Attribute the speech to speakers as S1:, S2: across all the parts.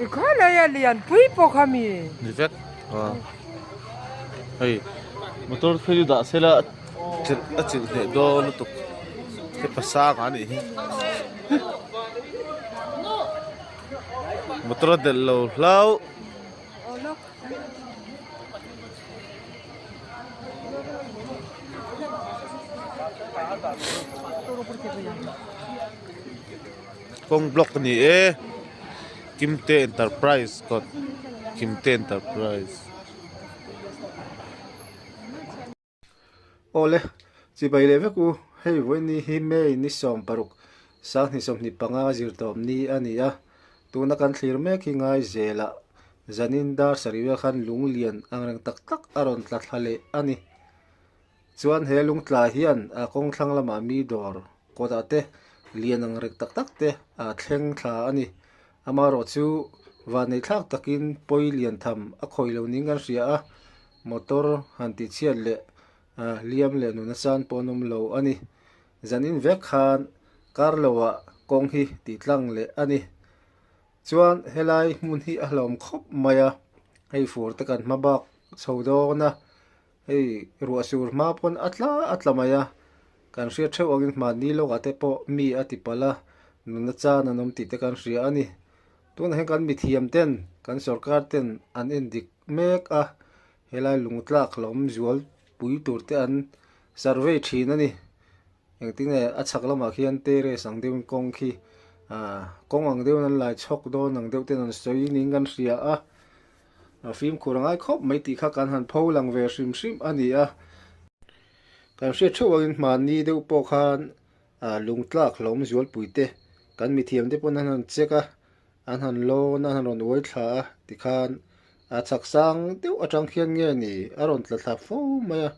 S1: I kha lai a lian pui pawh kha mi.
S2: Ni vek a hei motor phei chu dah sela chilh a chilh hneh dawn lutuk he pasanga a nih hi motor a delh lo hlauh. Kawng block a ni e Kimte enterprise kawt Kimte enterprise.
S3: Awle, chibai leh vek u, hei vawiin hi May ni 16, 2025 zirtawp ni a ni a, tuna kan thlir mek hi ngai zelah zanin dar sarih vel khan lung lian angreng tak tak a rawn tla thla leh a ni. Chuan he lung tla hian a kawng thlang lamah mi dawr kawtah te lian angreng tak tak te a thleng thla a ni. Amaherawh chu vannei thlak takin pawi lian tham a khawi lo ning kan hria a, motor han tih chhiat leh hliam leh nuna chan pawh an awm lo a ni. Zanin vek khan kar loah kawng hi tih tlang leh a ni. Chuan helai hmun hi a hlawm khawp mai a, hei fur te kan hma bak chho dawn a, hei ruah sur hma pawn a tla a tla mai a, kan hriat theuh angin hmanni lawkah te pawh mi a ti palh a, nuna chan an awm tih te kan hria a ni. Tunah hian kan mithiam ten kan sorkar ten an en dik mek a, helai lungtlak hlawm zual pui tur te an survey thin a ni. Engtin nge a chhak lamah khian terrace ang deuhin kawng khi ah kawng ang deuhin an lai chhawk dawn ang deuh ten an sawi niin kan hria a, a fimkhur a ngai khawp mai tih kha kan han pho lang ve hrim hrim a ni a. Kan hriat theuh angin hmanni deuh pawh khan ah lungtlak hlawm zualpui te kan mithiam te pawn an han check a, an han lawn a, an han rawn uai thla a tikhan a chhak sang deuh atang khian nge ni a rawn tla thla fo mai a,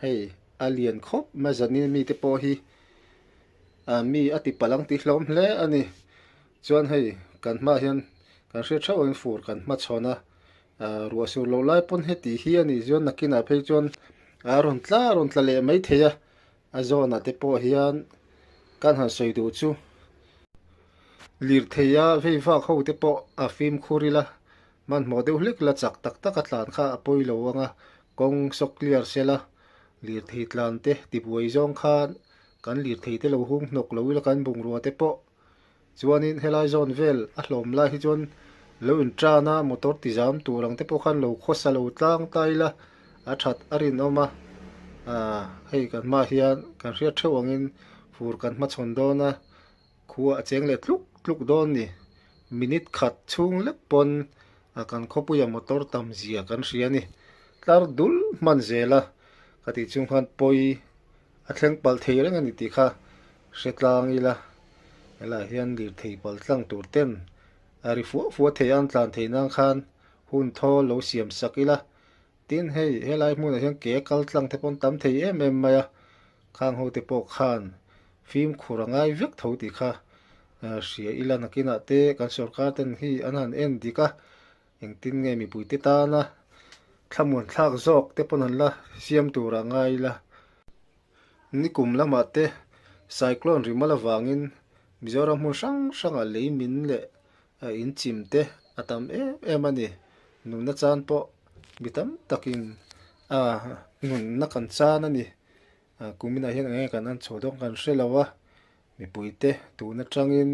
S3: hei a lian khawp mai zanin mite pawh hi ah mi a ti palh ang tih hlawm hle a ni chuan hei kan hmaah hian kan hriat theuh angin fur kan hmachhawn a ah ruah sur loh lai pawn heti hi a nih chuan nakinah phei chuan a rawn tla a rawn tla leh maithei a a zawnah te pawh hian kan han sawi duh chu. Lirtheia vei vak ho te pawh a fimkhur ila, hmanhmawh deuh hlek la chak tak tak a tlan kha a pawi lo ang a, kawng sawk clear sela, lirthei tlan te tibuai zawng khan kan lirthei te lo hung hnawk lo ila kan bungrua te pawh chuanin helai zawn vel a hlawm lai hi chuan lo in tan a motor ti zam tur ang te pawh khan lo khawsa lo tlang ta ila a that a rinawm a, aah hei kan hmaah hian kan hriat theuh angin fur kan hmachhawn dawn a. Khua a cheng leh tluk tluk dawn ni. Minute khat chhung lek pawn a kan khawpuia motor tam zia kan hria a ni. Tlar dul hman zel a, ka tih chung khan pawi a thleng palh thei reng a ni tih kha hre tlang ila. Helaiah hian lirthei palh tlang tur ten a ri fuah fuah thei a, an tlan theih nan khan hun thawl lo siam sak ila. Tin hei helai hmunah hian ke kal tlang te pawn tam thei em em mai a, Khang ho te pawh khan fimkhur a ngai vek tho tih kha hria ila nakinah te kan sorkar ten hi an han en dik a, engtin nge mipui te tana thlamuan thlak zawk te pawn an la siam tur a ngai ila. Nikum lamah te cyclone rimal avangin Mizoram hmun hrang hrangah lei min leh in chim te a tam em em a ni. Nunna chan pawh mi tam takin nunna kan chan a ni. Kuminah hian eng nge kan an chhuah dawn kan hre lo a, mipuite tun atangin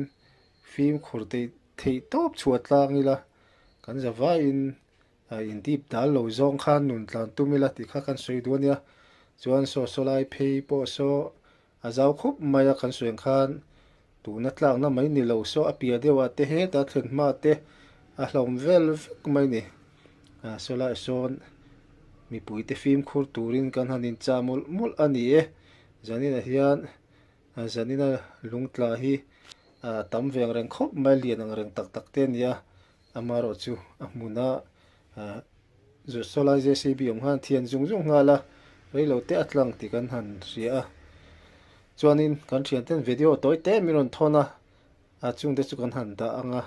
S3: fimkhur theih theih tawp chhuah tlang ila, kan zavaiin in dip dal lo zawng khan nun tlan tum ila tih kha kan sawi duh a nia. Chuan saw saw lai phei pawh saw a zau khawp mai a kan sawi ang khan tuna tlakna mai ni lo saw a piah deuhah te heta thlen hma te a hlawm vel vek mai ni. Saw lai sawn mipuite fimkhur turin kan han inchah mawlh mawlh a ni e. Zaninah hian zanina lungtla hi tam ve ang reng khawp mai lian ang reng tak tak te a ni a, amaherawhchu a hmuna Saw lai JCB awm khan thian zung zung nghal a, reilo te a tlang tih kan han hria a. Chuanin kan thian ten video tawi te min rawn thawn a, a chungte chu kan han dah ang a.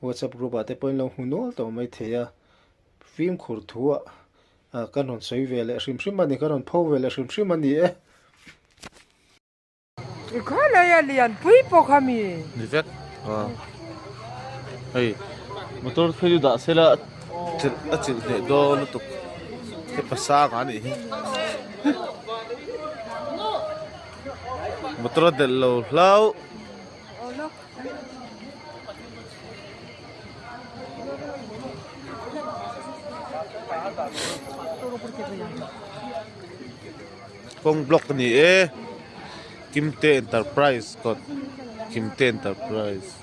S3: WhatsApp group ah te pawhin lo hmu nual tawh mai thei a, fimkhur thu ah kan rawn sawi ve leh hrim hrim a ni, kan rawn pho ve leh hrim hrim a ni e.
S1: I kha lai a lian pui pawh kha mi.
S2: Ni vek a hei. Motor phei chu dah sela chilh a chilh hneh dawn lutuk hepa sang a nih hi motor a delh lo hlauh. Kawng block a ni e Kimte Enterprise kawt Kimte Enterprise.